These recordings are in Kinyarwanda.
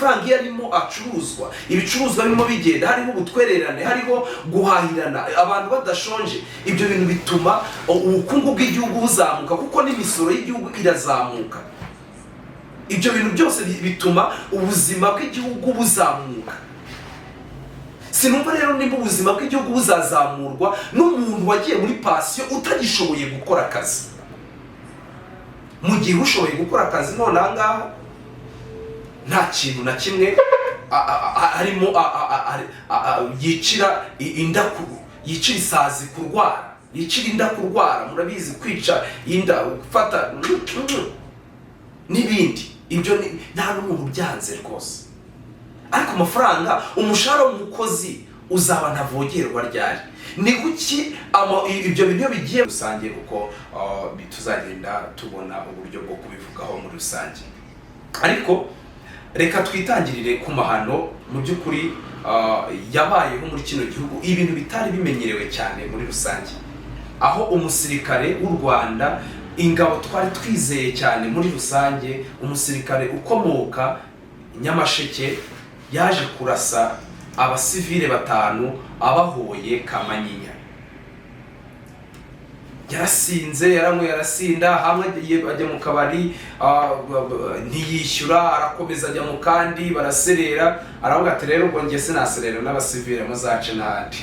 Amafaranga iyo arimo acuruzwa, ibicuruzwa birimo bigenda, hariho ubutwererane, hariho guhahirana, abantu badashonje, ibyo bintu bituma ubukungu bw'igihugu buzamuka, kuko n'imisoro y'igihugu irazamuka. Ibyo bintu byose bituma ubuzima bw'igihugu buzamuka. Sinumva rero nimba ubuzima bw'igihugu buzazamurwa n'umuntu wagiye muri pansiyo utagishoboye gukora akazi, mu gihe ushoboye gukora akazi none aha ngaha nta kintu na kimwe arimo yicira inda, yicira isazi kurwara, yicira inda kurwara. Murabizi, kwica inda, gufata n'ibindi, ibyo nta n'umuntu byanze rwose. Ariko amafaranga, umushahara w'umukozi uzaba ntavogerwa ryari? Ni kuki ibyo bintu iyo bigiye rusange, kuko tuzagenda tubona uburyo bwo kubivugaho muri rusange. Ariko reka twitangirire ku mahano mu by'ukuri yabayeho muri kino gihugu, ibintu bitari bimenyerewe cyane muri rusange, aho umusirikare w'u Rwanda, ingabo twari twizeye cyane muri rusange, umusirikare ukomoka Nyamasheke yaje kurasa abasivile batanu abahoye Kamanyinya. Yarasinze, yaranyweye, arasinda, hamwe agiye ajya mu kabari, ntiyishyura, arakomeza ajya mu kandi, baraserera. Aravuga ati: "Rero ubwo njye sinaserera n'abasivile, muzace n'ahandi."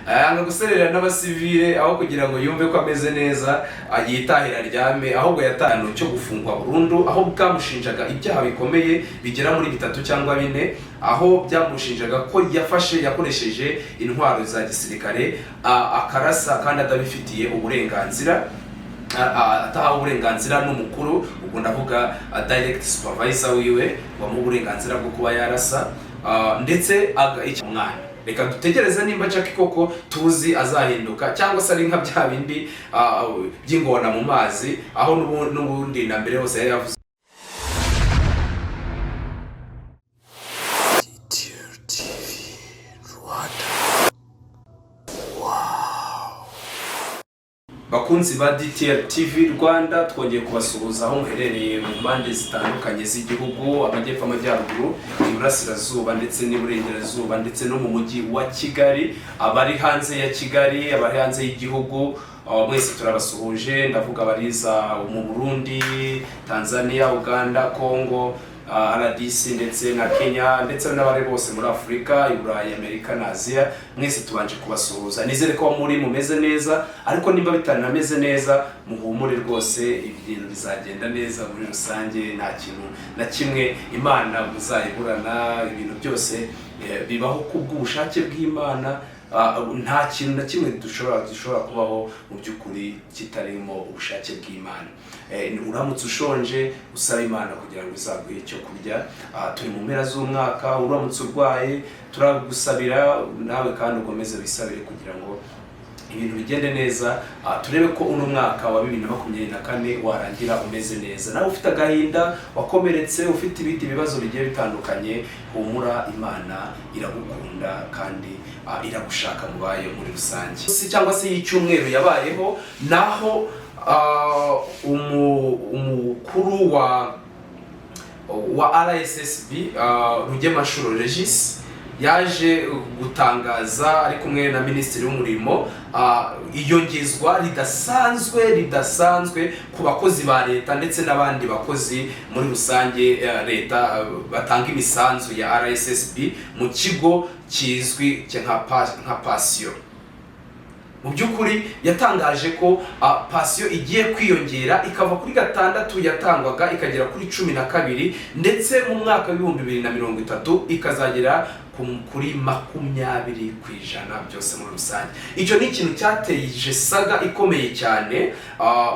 Yanga guserera n'abasivile. Aho kugira ngo yumve ko ameze neza, yitahira aryame, ahubwo yatanu cyo gufungwa burundu, aho bwamushinjaga ibyaha bikomeye bigera muri bitatu cyangwa bine, aho byamushinjaga ko yafashe, yakoresheje intwaro za gisirikare, akarasa kandi atabifitiye uburenganzira, atahawe uburenganzira n'umukuru. Ubwo ndavuga direct supervisor wiwe wamuha uburenganzira bwo kuba yarasa, ndetse umwana. Reka dutegereze nimba Jackie koko tuzi azahinduka, cyangwa se ari nka bya bindi by'ingona mu mazi, aho n'ubundi na mbere hose yari yavuze. TV Rwanda. Wow. Bakunzi ba DTL TV Rwanda, twongeye kubasuhuza aho muherereye mu mpande zitandukanye z'igihugu: amajyepfo, amajyaruguru, iburasirazuba ndetse n'iburengerazuba, ndetse no mu mujyi wa Kigali. Abari hanze ya Kigali, abari hanze y'igihugu, mwese turabasuhuje. Ndavuga abariza mu Burundi, Tanzania, Uganda, Congo, RDC ndetse na Kenya, ndetse n'abari bose muri Afurika, i Burayi, Amerika na Aziya. Mwese tubanje kubasuhuza. Nizere ko muri mumeze neza, ariko nimba bitanameze neza, muhumure rwose, ibintu bizagenda neza muri rusange. Nta kintu na kimwe Imana muzayiburana. Ibintu byose bibaho kubw'ubushake bw'Imana. Nta kintu na kimwe dushobora kubaho mu by'ukuri kitarimo ubushake bw'Imana. Uramutse ushonje, usaba Imana kugira ngo izaguhe icyo kurya. Turi mu mpera z'umwaka. Uramutse urwaye, turagusabira nawe, kandi ukomeze wisabire kugira ngo ibintu bigende neza. Turebe ko uno mwaka wa 2024 warangira umeze neza. Nawe ufite agahinda, wakomeretse, ufite ibindi bibazo bigiye bitandukanye, humura, Imana iragukunda kandi iragushaka mu bayo muri rusange. Si cyangwa se y'icyumweru yabayeho, naho umukuru wa RSSB, Rugemanshuro Regis, yaje gutangaza ari kumwe na minisitiri w'umurimo iyongezwa ridasanzwe ku bakozi ba leta ndetse n'abandi bakozi muri rusange, leta, batanga imisanzu ya RSSB mu kigo kizwi nka pansiyo. Mu by'ukuri yatangaje ko pansiyo igiye kwiyongera, ikava kuri 6 yatangwaga ikagera kuri 12, ndetse mu mwaka wa 2030 ikazagera kuri 20% byose muri rusange. Icyo ni ikintu cyateje saga ikomeye cyane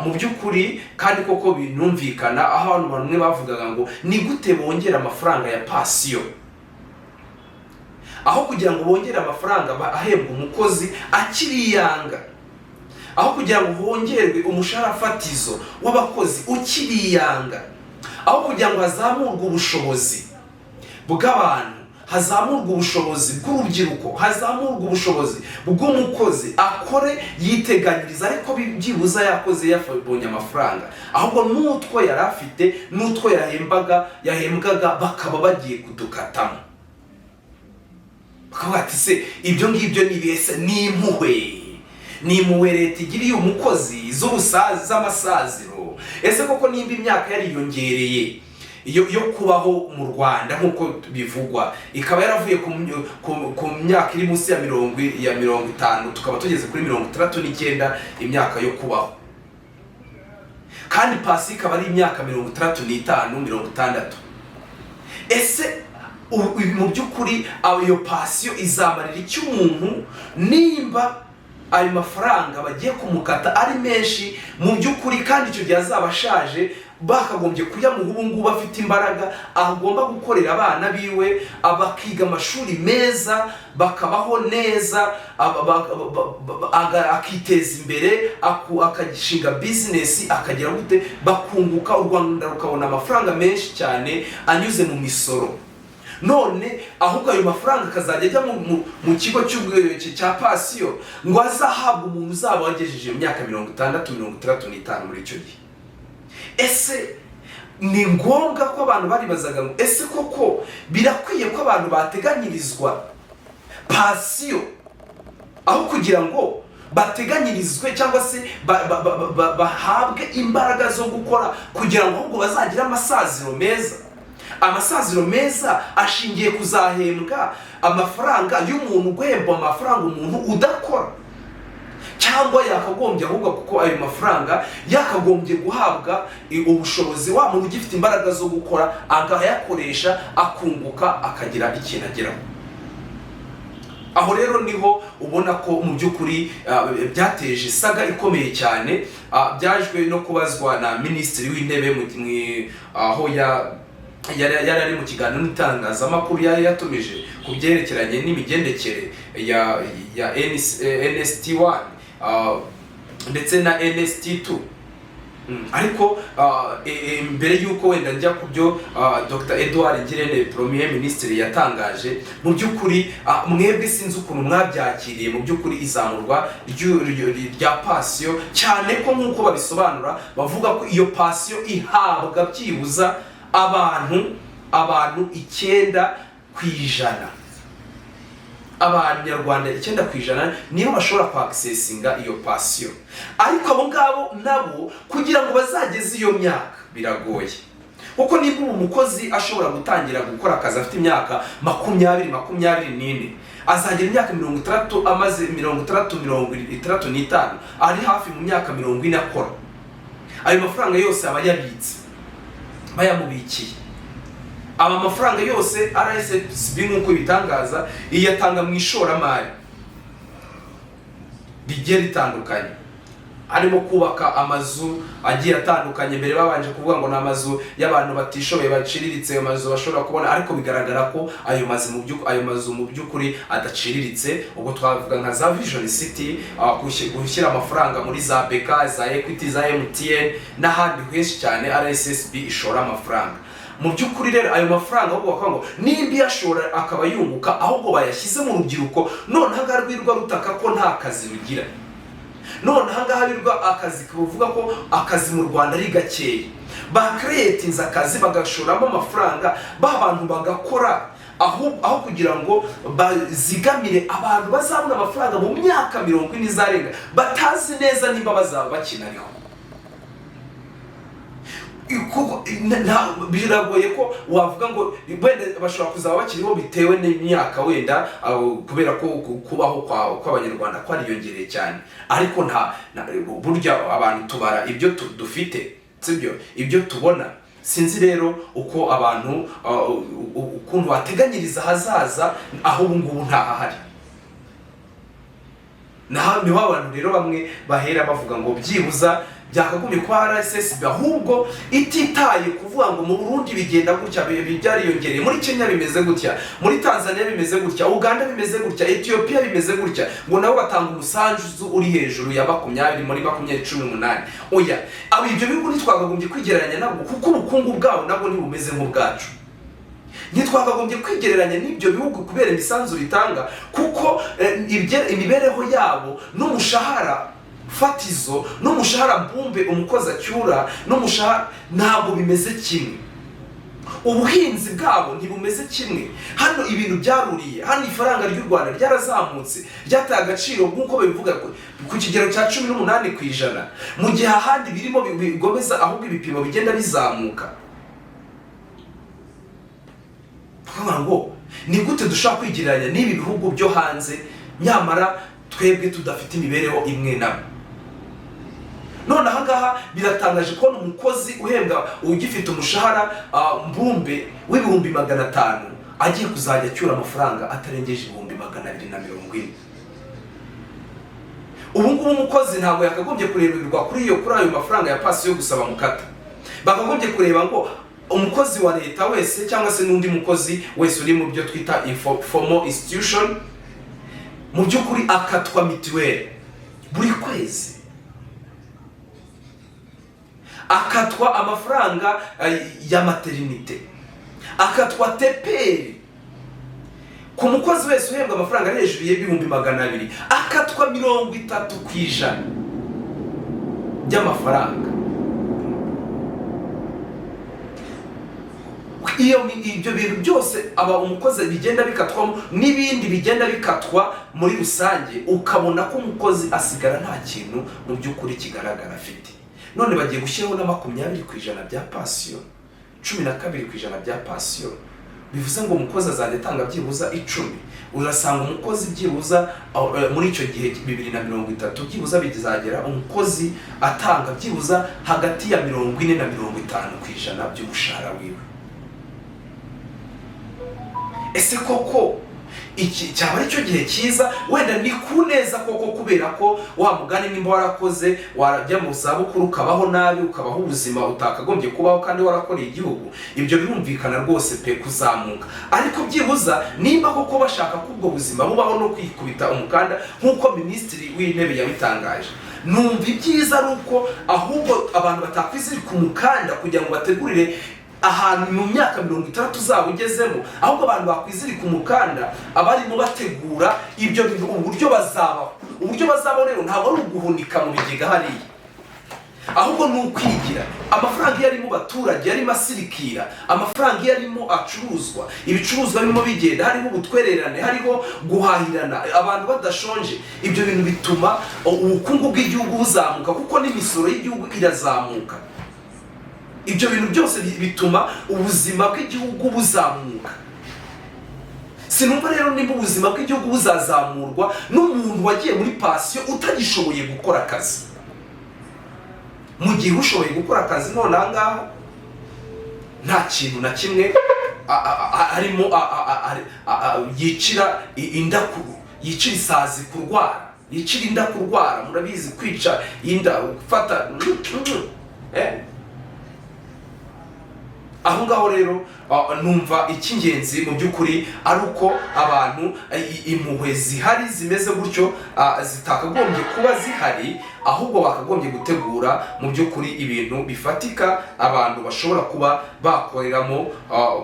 mu by'ukuri, kandi koko binumvikana, aho abantu bamwe bavugaga ngo ni gute bongera amafaranga ya pansiyo, aho kugira ngo bongere amafaranga ahembwa umukozi akiriyanga, aho kugira ngo hongerwe umushahara fatizo w'abakozi ukiriyanga, aho kugira ngo hazamurwe ubushobozi bw'abantu, Hazamurwe ubushobozi bw'urubyiruko, hazamurwe ubushobozi bw'umukozi, akore yiteganyiriza, ariko byibuza yakoze yabonye amafaranga. Ahubwo n'utwo yari afite n'utwo yahembwaga bakaba bagiye kudukatamo, bakavuga ati: "Se ibyo ngibyo ni ibese?" Ni impuhwe, ni impuhwe leta igiriye umukozi z'ubusaza, z'amasaziro? Ese koko nimba imyaka yariyongereye yo kubaho mu Rwanda nk'uko bivugwa, ikaba yaravuye ku myaka iri munsi ya 50, tukaba tugeze kuri 69 imyaka yo kubaho, kandi pansiyo ikaba ari imyaka 65, 60, ese mu by'ukuri iyo pansiyo izamarira icyo umuntu nimba ayo mafaranga bagiye kumukata ari menshi mu by'ukuri, kandi icyo gihe azaba ashaje, bakagombye kuyamuha ubu ngubu afite imbaraga, agomba gukorera abana biwe bakiga amashuri meza, bakabaho neza, akiteza imbere, akagishinga bizinesi, akagira gute, bakunguka, u Rwanda rukabona amafaranga menshi cyane anyuze mu misoro? None ahubwo ayo mafaranga akazajya ajya mu kigo cya pansiyo, ngo azahabwe umuntu uzaba wagejeje mu myaka 60, 65 muri icyo gihe. Ese ni ngombwa ko abantu baribazaga ngo: ese koko birakwiye ko abantu bateganyirizwa pansiyo aho kugira ngo bateganyirizwe, cyangwa se bahabwe imbaraga zo gukora kugira ngo ahubwo bazagire amasaziro meza? Amasaziro meza ashingiye kuzahembwa amafaranga y'umuntu, guhembwa amafaranga umuntu udakora, cyangwa yakagombye ahubwo, kuko ayo mafaranga yakagombye guhabwa ubushobozi wa muntu ugifite imbaraga zo gukora, akayakoresha, akunguka, akagira ikintu ageraho? Aho rero niho ubona ko mu by'ukuri byateje saga ikomeye cyane. Byajwe no kubazwa na Minisitiri w'Intebe aho yari ari mu kiganiro n'itangazamakuru yari yatumije ku byerekeranye n'imigendekere ya NST 1 ndetse na NST 2. Ariko mbere y'uko wenda njya ku byo Dr Edouard Ngirente, Premier Ministre, yatangaje, mu by'ukuri mwebwe sinzi ukuntu mwabyakiriye mu by'ukuri izamurwa rya pansiyo, cyane ko nk'uko babisobanura bavuga ko iyo pansiyo ihabwa byibuza abantu 9%, Abanyarwanda 9% nibo bashobora kwaccessinga iyo pansiyo. Ariko abo ngabo nabo kugira ngo bazageze iyo myaka biragoye, kuko niba ubu umukozi ashobora gutangira gukora akazi afite imyaka 20, 24, azagera imyaka 60 amaze 60, 65, ari hafi mu myaka 40 akora. Ayo mafaranga yose aba yabitse, bayamubikiye. Aba mafaranga yose, RSSB nk'uko ibitangaza, iyatanga mu ishoramari rigiye ritandukanye, harimo kubaka amazu agiye atandukanye. Mbere babanje kuvuga ngo ni amazu y'abantu batishoboye baciriritse, ayo mazu bashobora kubona, ariko bigaragara ko ayo mazu mu by'ukuri adaciriritse. Ubwo twavuga nka za Vision City, gushyira amafaranga muri za BK, za Equity, za MTN n'ahandi henshi cyane RSSB ishora amafaranga. Mu by'ukuri rero ayo mafaranga, ahubwo bakavuga ngo nimba iyashora akaba yunguka, ahubwo bayashyize mu rubyiruko. None ahangaha rwirwa rutaka ko nta kazi rugira, none ahangaha birwa akazi kavuga ko akazi mu Rwanda ari gakeya, bacreatinze akazi, bagashoramo amafaranga, ba bantu bagakora, aho kugira ngo bazigamire abantu bazabona amafaranga mu myaka 40 izarenga, batazi neza nimba bazaba bakinariho. Kuko biragoye ko wavuga ngo wenda bashobora kuzaba bakiriho bitewe n'imyaka wenda, kubera ko kubaho kw'Abanyarwanda kwariyongereye cyane. Ariko burya abantu tubara ibyo dufite, sibyo ibyo tubona. Sinzi rero uko abantu ukuntu bateganyiriza ahazaza aho ubu ngubu ntahahari. Naho niho abantu rero bamwe bahera bavuga ngo byibuza byakagombye kuba RSSB ahubwo ititaye kuvuga ngo mu Burundi bigenda gutya, byariyongereye, muri Kenya bimeze gutya, muri Tanzania bimeze gutya, Uganda bimeze gutya, Ethiopia bimeze gutya, ngo nabo batanga umusanzu uri hejuru ya 20 muri 20 18. Oya, abo ibyo bihugu ntitwakagombye kwigereranya nabwo, kuko ubukungu bwabo nabwo ntibumeze nk'ubwacu. Ntitwakagombye kwigereranya n'ibyo bihugu kubera imisanzu bitanga, kuko imibereho yabo n'umushahara fatizo n'umushahara mbumbe umukozi acyura n'umushahara ntabwo bimeze kimwe. Ubuhinzi bwabo ntibumeze kimwe. Hano ibintu byaruriye, hano ifaranga ry'u Rwanda ryarazamutse, ryataye agaciro nk'uko babivuga ku kigero cya 18%, mu gihe ahandi birimo bigomeza, ahubwo ibipimo bigenda bizamuka. Tukavuga ngo ni gute dushobora kwigereranya n'ibi bihugu byo hanze, nyamara twebwe tudafite imibereho imwe nabo? None ahangaha biratangaje kubona umukozi uhembwa, ugifite umushahara mbumbe w'500,000, agiye kuzajya acyura amafaranga atarengeje 240,000. Ubu ngubu umukozi ntabwo yakagombye kureberwa kuri ayo mafaranga ya pansiyo gusa bamukata. Bakagombye kureba ngo umukozi wa leta wese cyangwa se n'undi mukozi wese uri mu byo twita formal institution, mu by'ukuri akatwa mituweli buri kwezi, akatwa amafaranga ya maternité, akatwa TPR. Ku mukozi wese uhembwa amafaranga ari hejuru y'200,000, akatwa 30% by'amafaranga. Ibyo bintu byose aba umukozi bigenda bikatwamo n'ibindi bigenda bikatwa muri rusange, ukabona ko umukozi asigara nta kintu mu by'ukuri kigaragara afite. None bagiye gushyiraho na 20% bya pansiyo, 12% bya pansiyo, bivuze ngo umukozi azajya atanga byibuza 10. Urasanga umukozi byibuza muri icyo gihe 2030 byibuza bizagera umukozi atanga byibuza hagati ya 40 na 50% by'umushahara wiwe. Ese koko iki cyaba ari cyo gihe cyiza? Wenda ni ku neza koko, kubera ko wa mugani nimba warakoze wajya mu zabukuru ukabaho nabi, ukabaho ubuzima utakagombye kubaho kandi warakoreye igihugu, ibyo birumvikana rwose pe kuzamuka. Ariko byibuza nimba koko bashaka ko ubwo buzima bubaho no kwikubita umukanda nk'uko Minisitiri w'Intebe yabitangaje, numva ibyiza ari uko ahubwo abantu batakwizirika umukanda kugira ngo bategurire ahantu mu myaka 60 uzaba ugezemo, ahubwo abantu bakwizirika umukanda abarimo bategura ibyo bintu, uburyo bazabaho. Uburyo bazabaho rero ntabwo ari uguhunika mu bigega hariya, ahubwo ni ukwigira. Amafaranga iyo ari mu baturage, yarimo asirikira, amafaranga iyo arimo acuruzwa, ibicuruzwa birimo bigenda, hariho ubutwererane, hariho guhahirana, abantu badashonje, ibyo bintu bituma ubukungu bw'igihugu buzamuka, kuko n'imisoro y'igihugu irazamuka. Ibyo bintu byose bituma ubuzima bw'igihugu buzamuka. Sinumva rero nimba ubuzima bw'igihugu buzazamurwa n'umuntu wagiye muri pansiyo utagishoboye gukora akazi, mu gihe ushoboye gukora akazi none aha ngaha nta kintu na kimwe arimo yicira inda yicira isazi kurwara, yicira inda kurwara. Murabizi, kwica inda, gufata. Aho ngaho rero numva icy'ingenzi mu by'ukuri ari uko abantu impuhwe zihari zimeze gutyo zitakagombye kuba zihari, ahubwo bakagombye gutegura mu by'ukuri ibintu bifatika abantu bashobora kuba bakoreramo,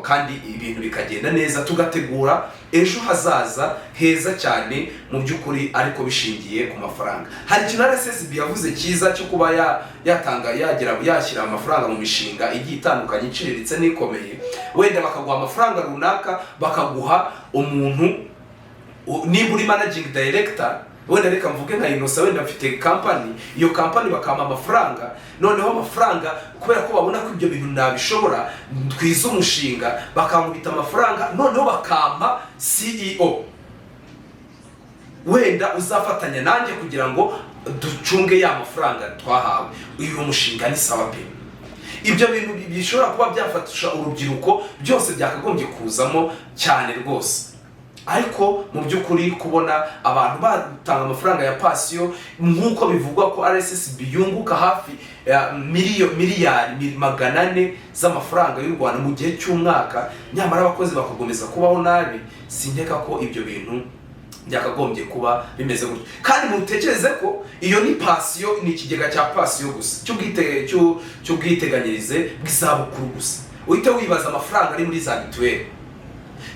kandi ibintu bikagenda neza, tugategura ejo hazaza heza cyane mu by'ukuri, ariko bishingiye ku mafaranga. Hari ikintu RSSB yavuze cyiza cyo kuba yatanga, yagira, yashyira amafaranga mu mishinga igiye itandukanye, iciriritse n'ikomeye. Wenda bakaguha amafaranga runaka, bakaguha umuntu nimba uri managing director, wenda reka mvuge nka Innocent, wenda mfite company, iyo company bakampa amafaranga. Noneho amafaranga, kubera ko babona ko ibyo bintu nabishobora, twize umushinga, bakankubita amafaranga, noneho bakampa CEO wenda uzafatanya nanjye kugira ngo ducunge ya mafaranga twahawe. Uyu mushinga ni sawa pe. Ibyo bintu bishobora kuba byafasha urubyiruko byose byakagombye kuzamo cyane rwose. Ariko mu by'ukuri kubona abantu batanga amafaranga ya pansiyo, nk'uko bivugwa ko RSSB yunguka hafi ya miliyari 400 z'amafaranga y'u Rwanda mu gihe cy'umwaka, nyamara abakozi bakakomeza kubaho nabi, sinkeka ko ibyo bintu byakagombye kuba bimeze gutyo. Kandi mutekereze ko iyo ni pansiyo, ni ikigega cya pansiyo gusa cy'ubwiteganyirize bw'izabukuru gusa. Uhite wibaza amafaranga ari muri za mituweli.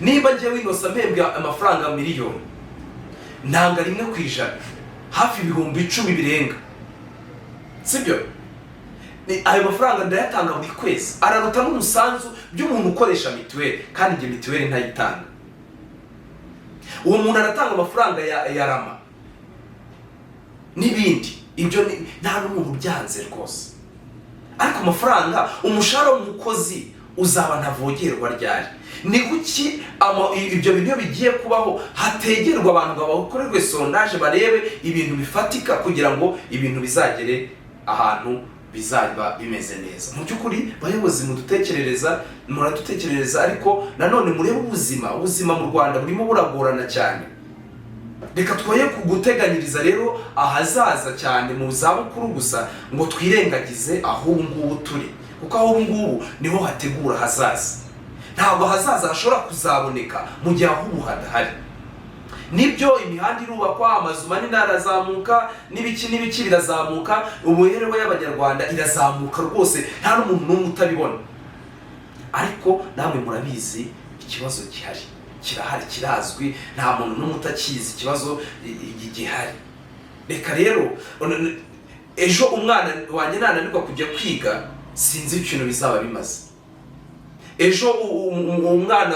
Nimba ngewe Innocent mpembwa amafaranga 1,000,000, ntanga 1%, hafi 10,000 birenga, sibyo? Ayo mafaranga ndayatanga buri kwezi, araruta n'umusanzu by'umuntu ukoresha mituweli, kandi njye mituweli ntayitanga. Uwo muntu aratanga amafaranga ya RAMA n'ibindi. Ibyo nta n'umuntu ubyanze rwose, ariko amafaranga, umushahara w'umukozi uzaba ntavogerwa ryari? Ni kuki ibyo bintu iyo bigiye kubaho hategerwa abantu ngo bakorerwe sondage, barebe ibintu bifatika kugira ngo ibintu bizagere ahantu bizaba bimeze neza? Mu by'ukuri, bayobozi mudutekerereza, muradutekerereza, ariko nanone murebe ubuzima. Ubuzima mu Rwanda burimo buragorana cyane. Reka twoye kuguteganyiriza rero ahazaza cyane mu zabukuru gusa ngo twirengagize aho ubu ngubu turi, kuko aho ubu ngubu niho hategura ahazaza. Ntabwo ahazaza hashobora kuzaboneka mu gihe aho ubu hadahari. Nibyo, imihanda irubakwa, amazu manini arazamuka, n'ibiki n'ibiki birazamuka, imibereho y'Abanyarwanda irazamuka rwose, nta n'umuntu n'umwe utabibona. Ariko namwe murabizi, ikibazo gihari kirahari, kirazwi, nta muntu n'umwe utakizi ikibazo gihari. Reka rero ejo umwana wanjye nananirwa kujya kwiga, sinzi ikintu bizaba bimaze. Ejo umwana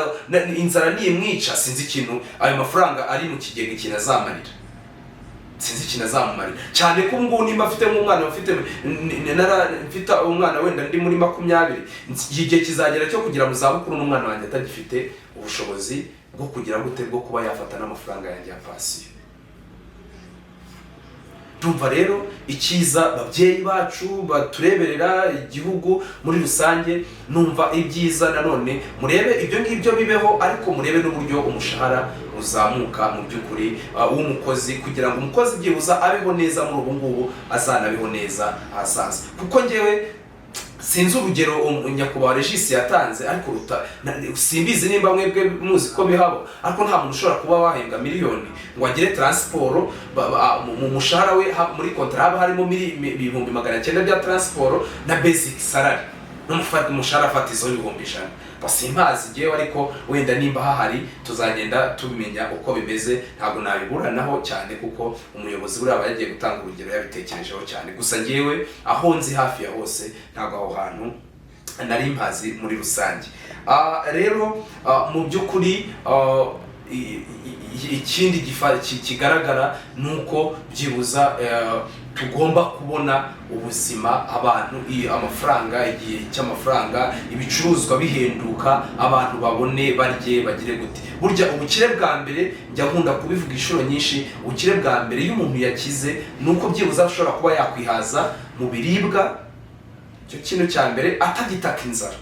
inzara nimwica, sinzi ikintu ayo mafaranga ari mu kigega ikintu azamarira, sinzi ikintu azamumarira, cyane ko ubu ngubu nimba afite nk'umwana mfite mfite umwana wenda ndi muri 20, igihe kizagera cyo kugera mu zabukuru n'umwana wanjye atagifite ubushobozi bwo kugira gute, bwo kuba yafata n'amafaranga yanjye ya pansiyo. Ndumva rero icyiza, babyeyi bacu batureberera igihugu muri rusange, numva ibyiza nanone murebe ibyo ngibyo bibeho, ariko murebe n'uburyo umushahara uzamuka mu by'ukuri w'umukozi, kugira ngo umukozi byibuza abeho neza muri ubu ngubu, azanabeho neza ahazaza. Kuko ngewe sinzi urugero nyakubahwa Regis yatanze, ariko simbizi nimba mwebwe muzi ko bihabo, ariko nta muntu ushobora kuba wahembwa 1,000,000 ngo agire transport mu mushahara we muri contrat haba harimo 900,000 bya transport na basic salary n'umushahara fatizo w'100,000. Simpazi ngewe, ariko wenda nimba hahari tuzagenda tumenya uko bimeze. Ntabwo nabiburanaho cyane, kuko umuyobozi buriya aba yagiye gutanga urugero yabitekerejeho cyane. Gusa ngewe aho nzi hafi ya hose, ntabwo aho hantu nari mpazi muri rusange. Rero mu by'ukuri ikindi kigaragara ni uko byibuza tugomba kubona ubuzima abantu amafaranga, igihe cy'amafaranga, ibicuruzwa bihenduka, abantu babone barye, bagire gute. Burya ubukire bwa mbere, njya nkunda kubivuga inshuro nyinshi, ubukire bwa mbere iyo umuntu yakize ni uko byibuze ashobora kuba yakwihaza mu biribwa. Icyo kintu cya mbere, atagitaka inzara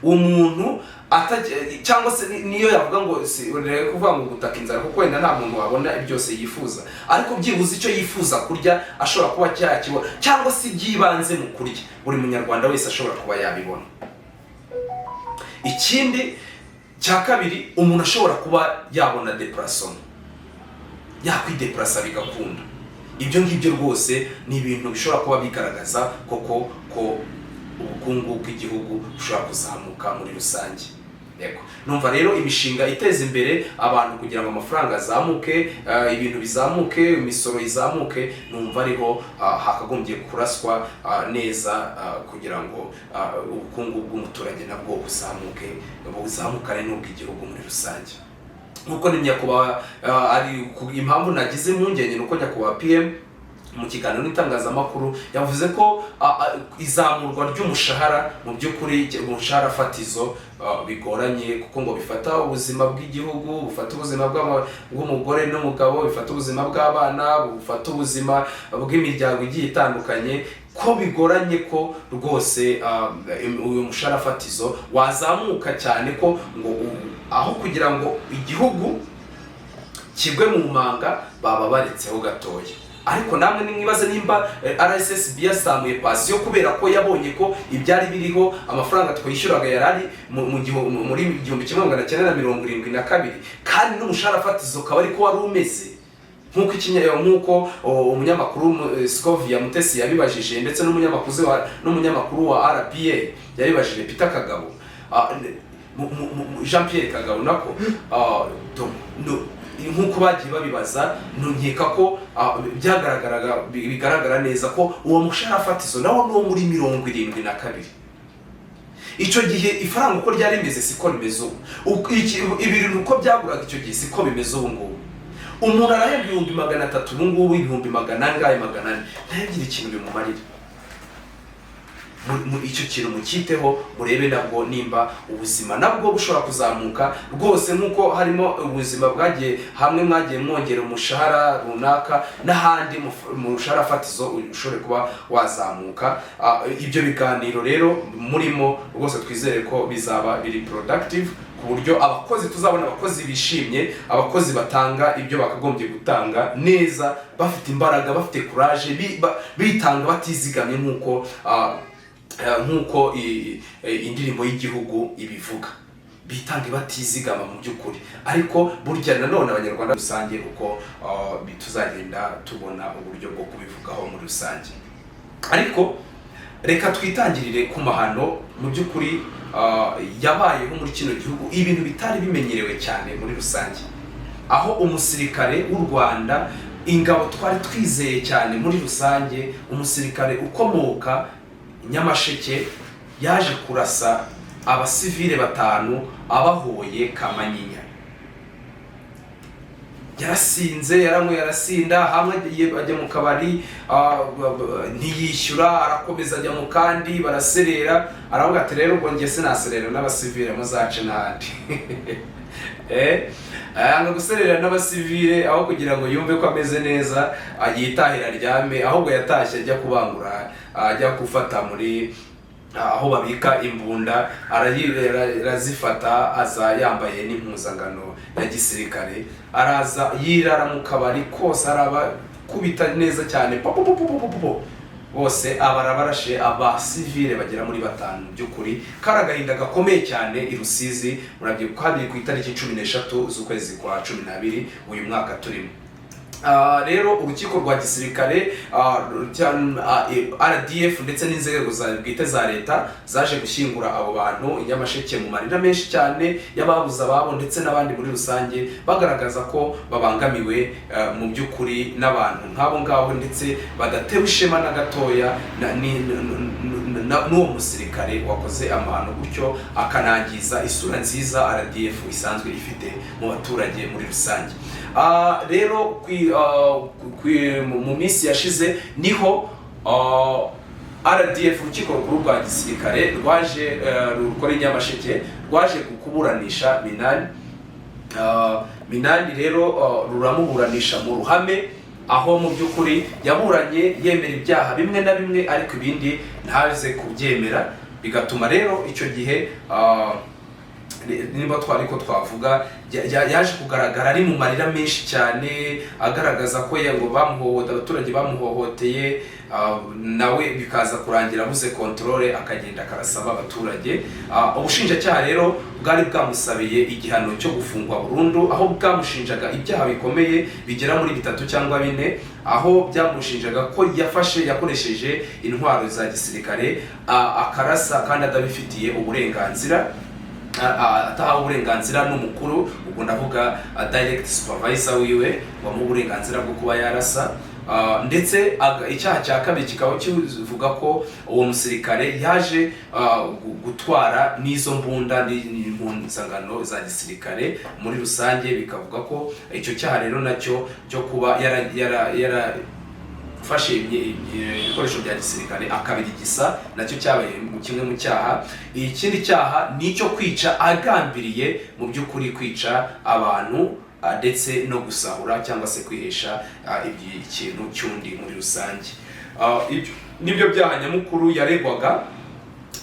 uwo muntu cyangwa se niyo yavuga ngo si reka kuvuga ngo gutaka inzara, kuko wenda nta muntu wabona byose yifuza, ariko byibuze icyo yifuza kurya ashobora kuba cyakibona, cyangwa se iby'ibanze mu kurya buri Munyarwanda wese ashobora kuba yabibona. Ikindi cya kabiri, umuntu ashobora kuba yabona déplacement, yakwideplasa bigakunda. Ibyo ngibyo rwose ni ibintu bishobora kuba bigaragaza koko ko ubukungu bw'igihugu bushobora kuzamuka muri rusange. Yego, numva rero imishinga iteza imbere abantu kugira ngo amafaranga azamuke, ibintu bizamuke, imisoro izamuke, numva ariho hakagombye kuraswa neza kugira ngo ubukungu bw'umuturage nabwo buzamuke, buzamukane n'ubw'igihugu muri rusange. Nkuko ni nyakubahwa ari impamvu nagize impungenge, ni uko nyakubahwa PM mu kiganiro n'itangazamakuru yavuze ko izamurwa ry'umushahara mu by'ukuri, umushahara fatizo, bigoranye, kuko ngo bifata ubuzima bw'igihugu, bufata ubuzima bw'umugore n'umugabo, bifata ubuzima bw'abana, bufata ubuzima bw'imiryango igiye itandukanye, ko bigoranye ko rwose uyu mushahara fatizo wazamuka cyane, ko ngo aho kugira ngo igihugu kigwe mu manga baba baretseho gatoya. Ariko namwe nimwibaze nimba RSSB yasamuye pansiyo kubera ko yabonye ko ibyari biriho, amafaranga twishyuraga yari ari muri 1972, kandi n'umushahara fatizo ukaba ariko wari umeze nk'uko umunyamakuru Scovia Mutesi yabibajije, ndetse n'umunyamakuru wa RPA yabibajije Peter Kagabo. Jean Pierre Kagabo nako, donc, nk'uko bagiye babibaza, nkeka ko byagaragaraga, bigaragara neza ko uwo mushahara fatizo nawo ni uwo muri 72. Icyo gihe ifaranga uko ryari rimeze siko rimeze ubu. Ibintu uko byaguraga icyo gihe siko bimeze ubu ngubu. Umuntu arahembwa 300,000 ubu ngubu, ibihumbi magana angahe, 400, ntagire ikintu bimumarira. Icyo kintu mukiteho, murebe nabwo nimba ubuzima nabwo bushobora kuzamuka rwose, nk'uko harimo ubuzima bwagiye hamwe mwagiye mwongera umushahara runaka, n'ahandi umushahara fatizo ushobore kuba wazamuka. Ibyo biganiro rero murimo rwose twizere ko bizaba biri productive, ku buryo abakozi tuzabona abakozi bishimye, abakozi batanga ibyo bakagombye gutanga neza, bafite imbaraga, bafite courage, bitanga batizigamye, nk'uko indirimbo y'igihugu ibivuga, bitange batizigama mu by'ukuri. Ariko burya nanone Abanyarwanda rusange uko tuzagenda tubona uburyo bwo kubivugaho muri rusange. Ariko reka twitangirire ku mahano mu by'ukuri yabayeho muri kino gihugu, ibintu bitari bimenyerewe cyane muri rusange, aho umusirikare w'u Rwanda, ingabo twari twizeye cyane muri rusange, umusirikare ukomoka Nyamasheke yaje kurasa abasivile batanu abahoye Kamanyinya. Yarasinze, yaranywe, yarasinda, hamwe agiye ajya mu kabari, ntiyishyura, arakomeza ajya mu kandi baraserera, aravuga ati: "Rero ubwo njye sinaserera n'abasivile, muzace n'ahandi." Yanga guserera n'abasivile, aho kugira ngo yumve ko ameze neza, yitahira aryame, ahubwo yatashye ajya kubangura, ajya gufata muri aho babika imbunda, arazifata, aza yambaye n'impuzangano ya gisirikare, araza yirara mu kabari kose, arabakubita neza cyane, po po po po po po po, bose abarabarashe, abasivile bagera muri batanu. By'ukuri kari agahinda gakomeye cyane i Rusizi. Murabyibuka habiri ku itariki 13 z'ukwezi kwa 12 uyu mwaka turimo. Rero urukiko rwa gisirikare, RDF ndetse n'inzego bwite za leta zaje gushyingura abo bantu i Nyamasheke mu marira menshi cyane y'ababuze ababo ndetse n'abandi muri rusange, bagaragaza ko babangamiwe mu by'ukuri n'abantu nk'abo ngabo, ndetse badatewe ishema na gatoya n'uwo musirikare wakoze amahano gutyo, akanangiza isura nziza RDF isanzwe ifite mu baturage muri rusange. Rero mu minsi yashize niho RDF, urukiko rukuru rwa gisirikare rwaje rukora i Nyamasheke, rwaje kuburanisha Minani. Minani rero ruramuburanisha mu ruhame, aho mu by'ukuri yaburanye yemera ibyaha bimwe na bimwe, ariko ibindi ntaze kubyemera, bigatuma rero icyo gihe, niba twari ko twavuga, yaje kugaragara ari mu marira menshi cyane, agaragaza ko ngo bamuhohote, abaturage bamuhohoteye, nawe bikaza kurangira abuze contrôle, akagenda akarasaba abaturage. Ubushinjacyaha rero bwari bwamusabiye igihano cyo gufungwa burundu, aho bwamushinjaga ibyaha bikomeye bigera muri bitatu cyangwa bine, aho byamushinjaga ko yafashe, yakoresheje intwaro za gisirikare, akarasa kandi atabifitiye uburenganzira, atahawe uburenganzira n'umukuru, ubwo ndavuga direct supervisor wiwe wamuha uburenganzira bwo kuba yarasa. Ndetse icyaha cya kabiri kikaba kivuga ko uwo musirikare yaje gutwara n'izo mbunda n'impuzangano za gisirikare muri rusange, bikavuga ko icyo cyaha rero nacyo cyo kuba yara fashe ibikoresho bya gisirikare akabirigisa, nacyo cyabaye mu kimwe mu cyaha. Ikindi cyaha ni icyo kwica agambiriye mu by'ukuri kwica abantu, ndetse no gusahura cyangwa se kwihesha ikintu cy'undi muri rusange. Ibyo nibyo byaha nyamukuru yaregwaga.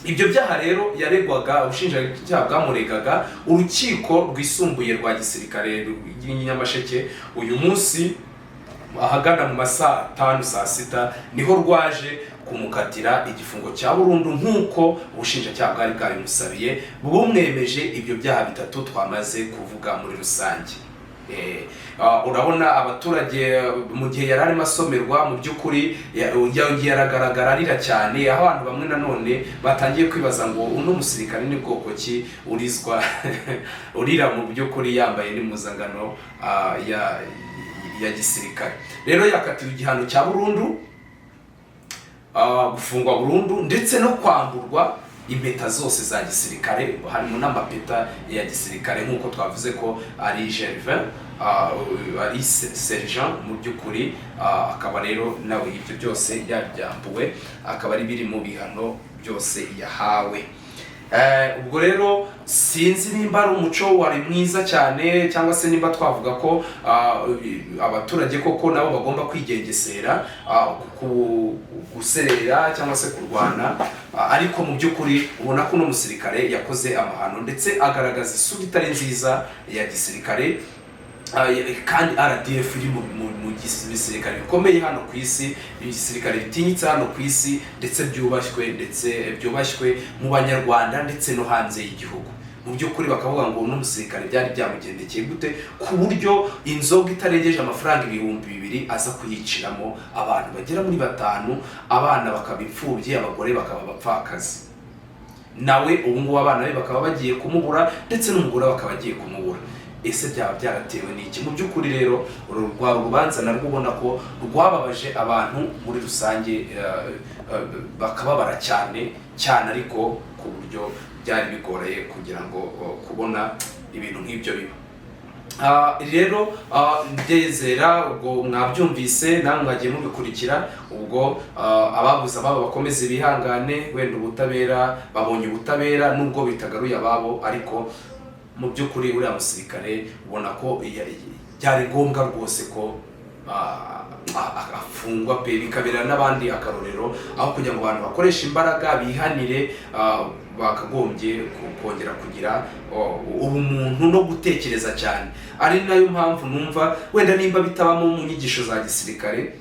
Ibyo byaha rero yaregwaga, ubushinjacyaha bwamuregaga, urukiko rwisumbuye rwa gisirikare rw'i Nyamasheke uyu munsi ahagana mu masaa 5, saa 6 niho rwaje kumukatira igifungo cya burundu, nk'uko ubushinjacyaha bwari bwabimusabiye, bumwemeje ibyo byaha bitatu twamaze kuvuga muri rusange. Urabona abaturage mu gihe yari arimo asomerwa, mu by'ukuri yongeye aragaragara arira cyane, aho abantu bamwe nanone batangiye kwibaza ngo uno musirikare ni bwoko ki urizwa, urira mu by'ukuri yambaye n'impuzangano ya gisirikare? Rero yakatiwe igihano cya burundu, gufungwa burundu ndetse no kwamburwa impeta zose za gisirikare, harimo n'amapeta ya gisirikare, nk'uko twavuze ko ari Gervin, ari sergent mu by'ukuri, akaba rero nawe ibyo byose yabyambuwe, akaba ari biri mu bihano byose yahawe. Ubwo rero sinzi nimba ari umuco wari mwiza cyane, cyangwa se nimba twavuga ko abaturage koko nabo bagomba kwigengesera, guserera cyangwa se kurwana, ariko mu by'ukuri ubona ko uno musirikare yakoze amahano ndetse agaragaza isura itari nziza ya gisirikare. Kandi RDF iri mu bisirikare bikomeye hano ku isi, ibisirikare bitinyitse hano ku isi, ndetse byubashywe mu Banyarwanda ndetse no hanze y'igihugu. Mu by'ukuri bakavuga ngo uno musirikare byari byamugendekeye gute ku buryo inzoga itarengeje amafaranga 2000 aza kuyiciramo abantu bagera muri batanu, abana bakaba imfubyi, abagore bakaba abapfakazi, nawe ubu ngubu abana be bakaba bagiye kumubura, ndetse n'umugore we akaba agiye kumubura? Ese byaba byaratewe n'iki mu by'ukuri? Rero uru rwari urubanza narwo ubona ko rwababaje abantu muri rusange, bakababara cyane cyane, ariko ku buryo byari bigoreye kugira ngo kubona ibintu nk'ibyo biba. Rero ndezera ubwo mwabyumvise, namwe mwagiye mubikurikira. Ubwo ababuze ababo bakomeze bihangane, wenda ubutabera, babonye ubutabera nubwo bitagaruye ababo. Ariko mu by'ukuri uriya musirikare ubona ko byari ngombwa rwose ko afungwa pe, bikabera n'abandi akarorero. Aho kugira ngo abantu bakoreshe imbaraga bihanire, bakagombye kongera kugira ubumuntu no gutekereza cyane. Ari nayo mpamvu numva wenda nimba bitabamo mu nyigisho za gisirikare,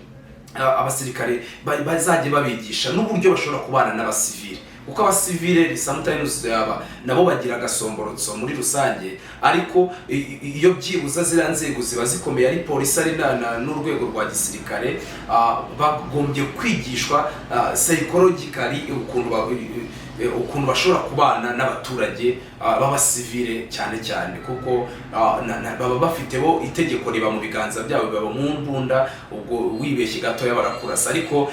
abasirikare bazajya babigisha n'uburyo bashobora kubana n'abasivile, kuko abasivile sometimes aba nabo bagira agasomborotso muri rusange. Ariko iyo byibuza ziriya nzego ziba zikomeye, ari polisi, ari n'urwego rwa gisirikare, bagombye kwigishwa psychologically ukuntu bashobora kubana n'abaturage b'abasivile cyane cyane, kuko baba bafite bo itegeko riba mu biganza byabo, biba mu mbunda, ubwo wibeshye gatoya barakurasa. Ariko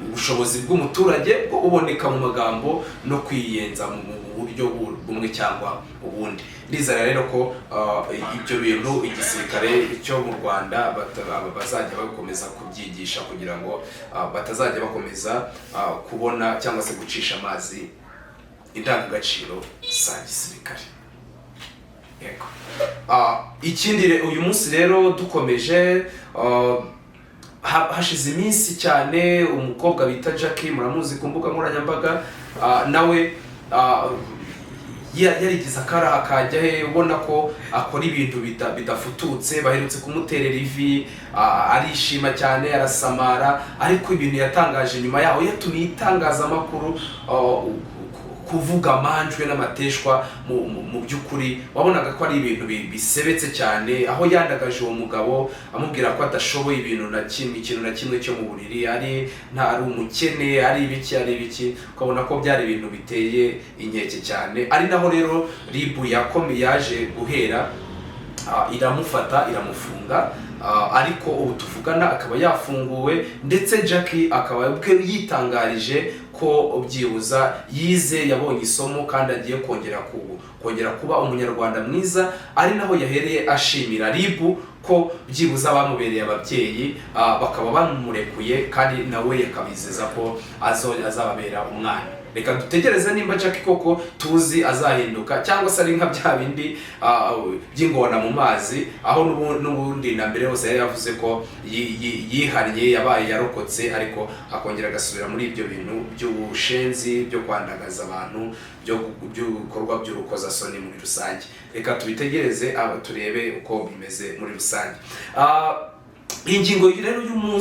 ubushobozi bw'umuturage bwo buboneka mu magambo no kwiyenza mu buryo bumwe cyangwa ubundi. Ndizera rero ko ibyo bintu igisirikare cyo mu Rwanda bazajya bakomeza kubyigisha kugira ngo batazajya bakomeza kubona cyangwa se gucisha amazi indangagaciro za gisirikare. Yego. Ikindi uyu munsi rero dukomeje, hashize iminsi cyane umukobwa bita Jackie, muramuzi ku mbuga nkoranyambaga, nawe yarigize akaraha kajya he, ubona ko akora ibintu bidafututse. Baherutse kumuterera ivi, arishima cyane, arasamara, ariko ibintu yatangaje nyuma yaho yatumiye itangazamakuru kuvuga amanjwe n'amateshwa. Mu by'ukuri wabonaga ko ari ibintu bisebetse cyane, aho yandagaje uwo mugabo amubwira ko adashoboye ibintu na kimwe, ikintu na kimwe cyo mu buriri, ari nta, ari umukene, ari ibiki, ari ibiki, ukabona ko byari ibintu biteye inkeke cyane. Ari naho rero RIB yakomeye, yaje guhera iramufata, iramufunga, ariko ubu tuvugana akaba yafunguwe, ndetse Jackie akaba ubwe yitangarije ko byibuza yize, yabonye isomo kandi agiye kongera kuba Umunyarwanda mwiza. Ari naho yahereye ashimira RIB ko byibuza bamubereye ababyeyi, bakaba bamurekuye, kandi nawe yakabizeza ko azababera umwana. Reka dutegereze nimba Jackie koko tuzi azahinduka, cyangwa se ari nka bya bindi by'ingona mu mazi, aho n'ubundi na mbere hose yari yavuze ko yihannye, yabaye yarokotse, ariko akongera agasubira muri ibyo bintu by'ubushenzi, byo kwandagaza abantu, by'ibikorwa by'urukozasoni muri rusange. Reka tubitegereze, turebe uko bimeze muri rusange. Iyi ngingo rero y'umunsi.